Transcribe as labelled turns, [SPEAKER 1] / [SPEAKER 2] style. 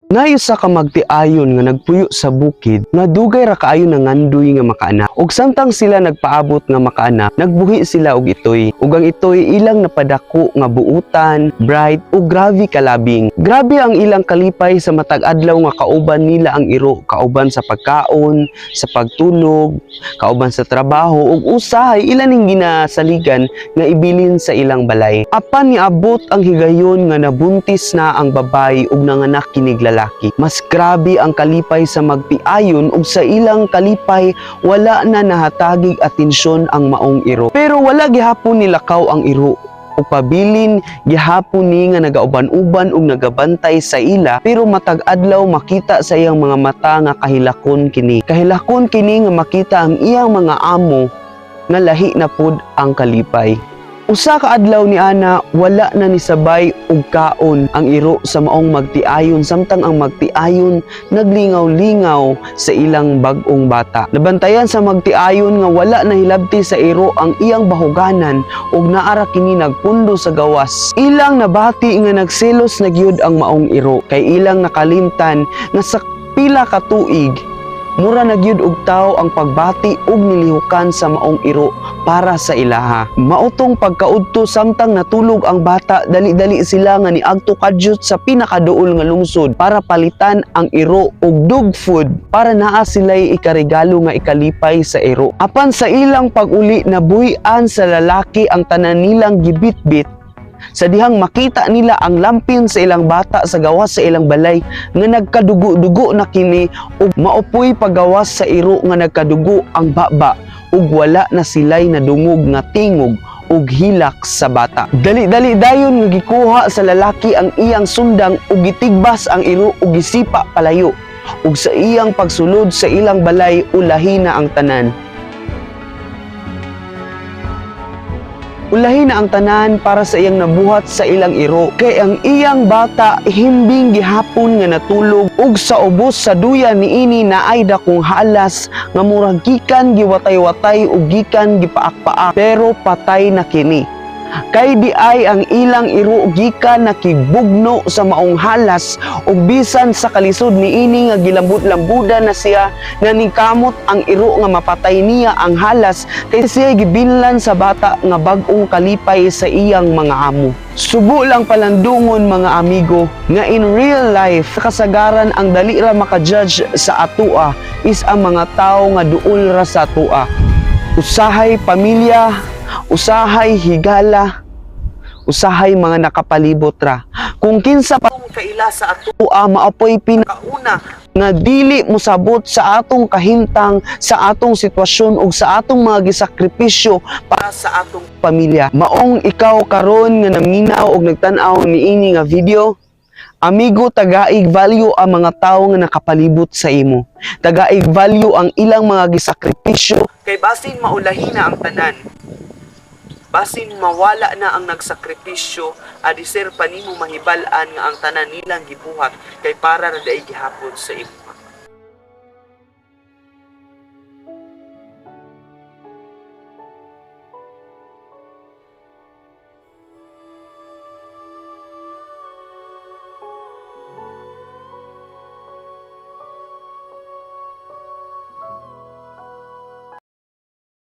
[SPEAKER 1] Naay usa ka magtiayon nga nagpuyo sa bukid nga dugay ra kaayo nangandoy nga makaanak. Ug samtang sila nagpaabot nga makaanak, nagbuhi sila og itoy. Ug ang itoy ilang napadako nga buutan, bright ug grabe kalabing. Grabe ang ilang kalipay sa matag adlaw nga kauban nila ang iro, kauban sa pagkaon, sa pagtulog, kauban sa trabaho ug usahay ila ning ginasaligan nga ibilin sa ilang balay. Apan niabot ang higayon nga nabuntis na ang babae ug nanganak kinig lalaki. Mas grabe ang kalipay sa magtiayon ug sa ilang kalipay wala na nahatagig atensyon ang maong iro. Pero wala gihapon nilakaw ang iro ug pabilin gihapon ni nga nagauban-uban ug nagabantay sa ila, pero matag adlaw makita sa iyang mga mata nga kahilakon kini. Kahilakon kini nga makita ang iyang mga amo nga lahi na pud ang kalipay. Usa ka adlaw ni ana, wala na nisabay og kaon ang iro sa maong magtiayon samtang ang magtiayon naglingaw-lingaw sa ilang bag-ong bata. Nabantayan sa magtiayon nga wala na hilabti sa iro ang iyang bahuganan ug naara kini nagpundo sa gawas. Ilang nabati nga nagselos na gyud ang maong iro kay ilang nakalimtan nga sa pila ka tuig mura na gyud og tawo ang pagbati ug nilihukan sa maong iro para sa ilaha. Mao tong pagkaudto, samtang natulog ang bata, dali-dali sila nga niadto kadyot sa pinakaduol nga lungsod para palitan ang iro og dog food para naa sila'y ikaregalo nga ikalipay sa iro. Apan sa ilang pag-uli, nabuy-an sa lalaki ang tanan nilang gibitbit sa dihang makita nila ang lampin sa ilang bata sa gawas sa ilang balay nga nagkadugo-dugo na kini, ug mao poy paggawas sa iro nga nagkadugo ang baba ug wala na sila'y nadungog nga tingog ug hilak sa bata. Dali-dali dayon nga gikuha sa lalaki ang iyang sundang ug gitigbas ang iro ug gisipa palayo. Ug sa iyang pagsulod sa ilang balay, ulahi na ang tanan. Ulahi na ang tanan para sa iyang nabuhat sa ilang iro. Kay ang iyang bata himbing gihapon nga natulog ug sa ubos sa duya niini naay dakong halas nga murag gikan giwatay-watay ug gikan gipaak-paak, pero patay na kini. Kay di ay ang ilang iro gikan nakigbugno sa maong halas, ug bisan sa kalisod niini nga gilambot-lambudan na siya, naningkamot ang iro nga mapatay niya ang halas kay siya gibinlan sa bata nga bag-ong kalipay sa iyang mga amo. Subo lang palandungon, mga amigo, nga in real life kasagaran ang dali ra maka-judge sa atua is ang mga tao nga duol ra sa atua. Usahay pamilya, usahay higala, usahay mga nakapalibot ra. Kung kinsa pa kaila sa atua, mao poy pinakauna nga dili mosabot sa atong kahimtang, sa atong sitwasyon ug sa atong mga gisakripisyo para sa atong pamilya. Maong ikaw karon nga naminaw og nagtan-aw niini nga video, amigo, tagaig value ang mga tao nga nakapalibot sa imo. Tagaig value ang ilang mga gisakripisyo kay basin maulahi na ang tanan. Basin mawala na ang nagsakripisyo, adiser pa nimo mahibal-an nga ang tanan nilang gibuhat kay para ra diay gihapon sa imo.